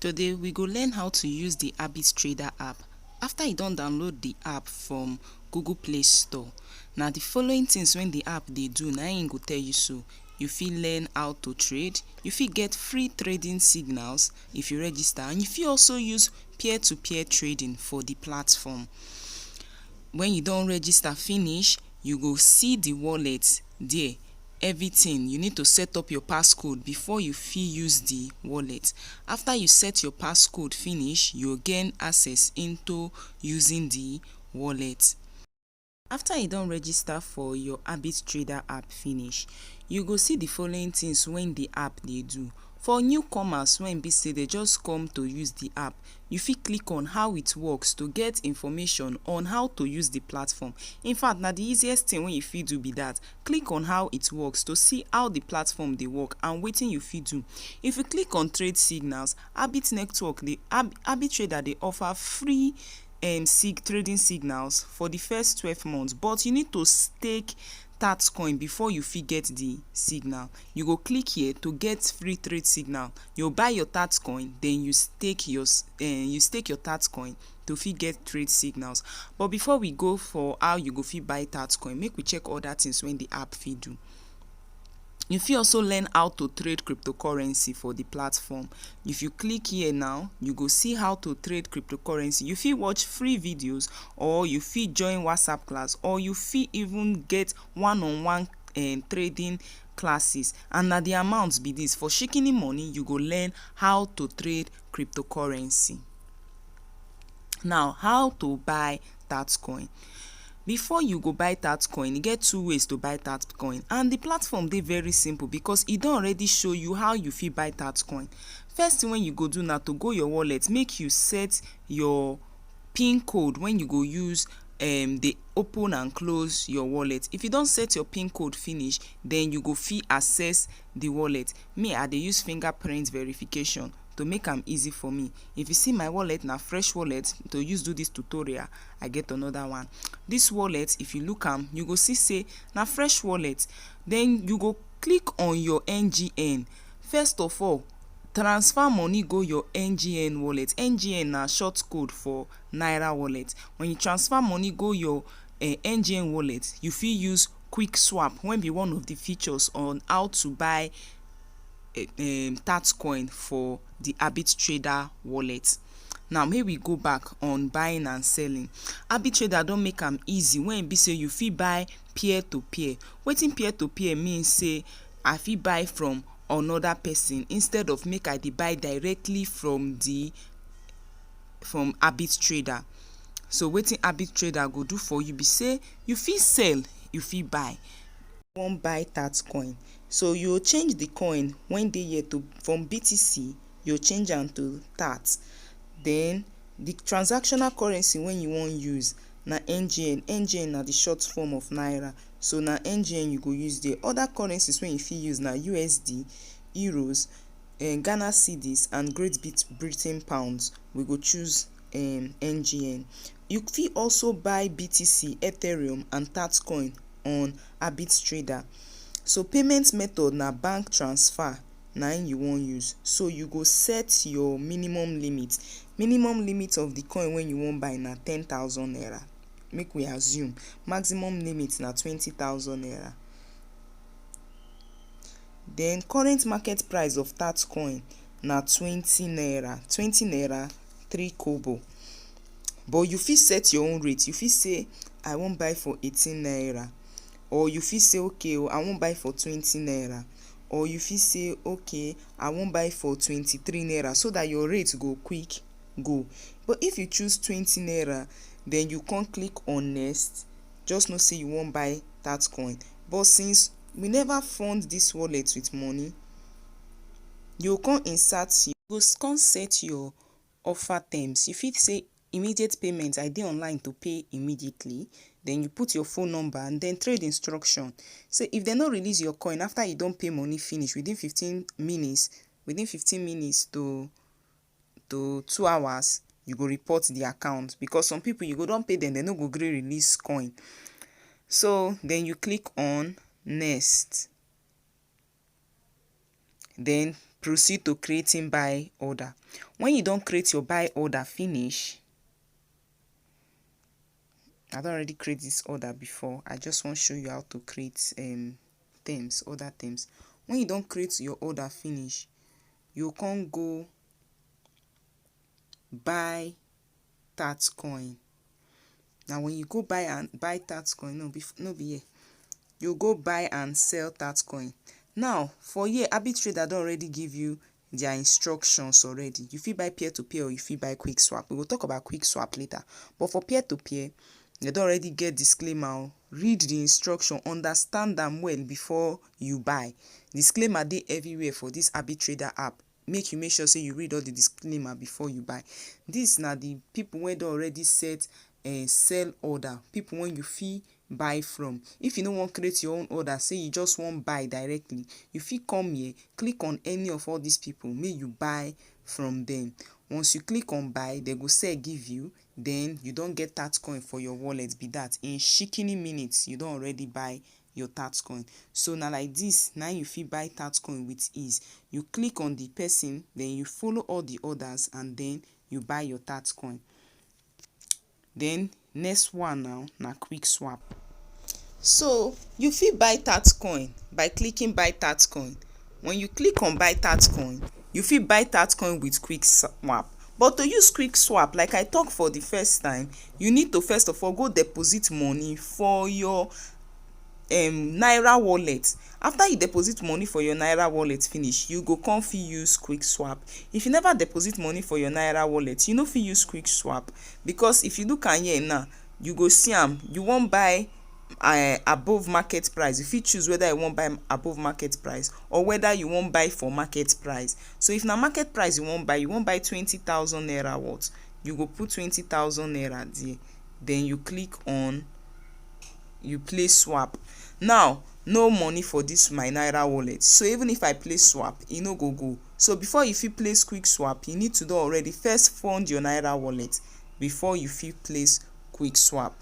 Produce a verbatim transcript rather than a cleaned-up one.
Today, we go learn how to use the Abit Trader app. After you don download the app from Google Play Store, na the following things wey the app dey do na im go tell you so. You fit learn how to trade, you fit get free trading signals if you register, and you fit also use peer-to-peer trading for the platform. When you don register finish, you go see the wallet there. Everything, you need to set up your passcode before you fit use the wallet. After you set your passcode finish, you gain access into using the wallet. After you don register for your Abit Trader app finish, you go see the following things wey the app dey do. For newcomers wey be say they just come to use the app, you fit click on how it works to get information on how to use the platform. In fact, na the easiest thing wey you fit do be that. Click on how it works to see how the platform dey work and wetin you fit do. If you click on trade signals, Abit Network dey Ab- Abit Trader dey offer free um, sig- trading signals for the first twelve months, but you need to stake Tatcoin before you fit get the signal. You go click here to get free trade signal. You buy your Tatcoin, then you stake your s- eh, you stake your Tatcoin to fit get trade signals. But before we go for how you go fit buy Tatcoin, make we check other things wey the app fit do. You fit also learn how to trade cryptocurrency for the platform. If you click here now, you go see how to trade cryptocurrency. You fit watch free videos, or you fit join WhatsApp class, or you fit even get one-on-one um, trading classes. And na the amount be this. For Shikini Money, you go learn how to trade cryptocurrency. Now, how to buy Tatcoin? Before you go buy Tatcoin, e get two ways to buy Tatcoin, and the platform dey very simple because e don already show you how you fit buy Tatcoin. First thing wey you go do na to go your wallet, make you set your pin code wey you go use um dey open and close your wallet. If you don set your pin code finish, then you go fit access the wallet. Me, I dey use fingerprint verification to make am easy for me. If you see my wallet, na fresh wallet to use do this tutorial. I get another one. This wallet, if you look am, you go see say na fresh wallet. Then you go click on your N G N. First of all, transfer money go your N G N wallet. N G N na short code for Naira wallet. When you transfer money go your uh, N G N wallet, you fit use quick swap, wey be one of the features on how to buy uh, um, Tatcoin for the Abit Trader wallet. Now, make we go back on buying and selling. Abit Trader don make am easy wey be say you fit buy peer to peer. Wetin peer to peer mean? Say I fit buy from another person instead of make I dey buy directly from the from Abit Trader. So wetin Abit Trader go do for you be say you fit sell, you fit buy. Wan buy Tatcoin, so you go change the coin wey dey here to from B T C, you go change am to Tat. Then the transactional currency wey you wan use na N G N. N G N na the short form of Naira, so na N G N you go use there. Other currencies wey you fit use na U S D, Euros, um Ghana cedis and Great Brit- Britain pounds. We go choose um N G N. You fit also buy B T C, Ethereum and Tatcoin on Abit Trader. So payment method na bank transfer na im you wan use. So you go set your minimum limit. Minimum limit of the coin wey you wan buy na ten thousand naira. Make we assume maximum limit na twenty thousand naira. Then current market price of Tatcoin na twenty naira, twenty naira three kobo. But you fit set your own rate. You fit say I wan buy for eighteen naira, or you fit say okay o, I wan buy for twenty naira, or you fit say okay, I wan buy for twenty-three naira, so that your rate go quick go. But if you choose twenty naira, then you come click on next, just know say you wan buy Tatcoin. But since we never fund this wallet with money, you go come insert your, you go come set your offer terms. You fit say immediate payment, I dey online to pay immediately. Then you put your phone number and then trade instruction. Say if dem no release your coin after you don pay money finish within fifteen minutes, within fifteen minutes to to two hours, you go report the account, because some people you go don pay them, they no go gree release coin. So then you click on next, then proceed to creating buy order. When you don create your buy order finish, I don already create this order before. I just wan show you how to create um terms, order terms. When you don create your order finish, you come go buy Tatcoin. Now when you go buy and buy Tatcoin, no be no be here. You go buy and sell Tatcoin. Now for here, Arbitrader don already give you their instructions already. You fit buy peer to peer or you fit buy quick swap. We go talk about quick swap later. But for peer to peer, they don already get disclaimer o. Read the instruction, understand am well before you buy. Disclaimer dey everywhere for this Arbitrader app. Make you make sure say you read all the disclaimer before you buy. This na the people wey don already set um sell order, people wey you fit buy from. If you no wan create your own order, say you just wan buy directly, you fit come here, click on any of all these people, make you buy from them. Once you click on buy, they go sell give you, then you don get Tatcoin for your wallet be that. In shikini minutes, you don already buy your Tatcoin. So na like this, na you fit buy Tatcoin with ease. You click on the person, then you follow all the orders, and then you buy your Tatcoin. Then next one now na quick swap. So you fit buy Tatcoin by clicking buy Tatcoin. When you click on buy Tatcoin, you fit buy Tatcoin with quick swap. But to use quick swap, like I talk for the first time, you need to first of all go deposit money for your um naira wallet. After you deposit money for your naira wallet finish, you go come fit use quick swap. If you never deposit money for your naira wallet, you no fit use quick swap, because if you look am here now, you go see am, you wan buy um above market price. You fit choose whether you wan buy above market price or whether you wan buy for market price. So if na market price you wan buy, you wan buy twenty thousand naira worth, you go put twenty thousand naira there, then you click on you place swap. Now no money for this my naira wallet, so even if I place swap, e no go go. So before you fit place quick swap, you need to don already first fund your naira wallet before you fit place quick swap.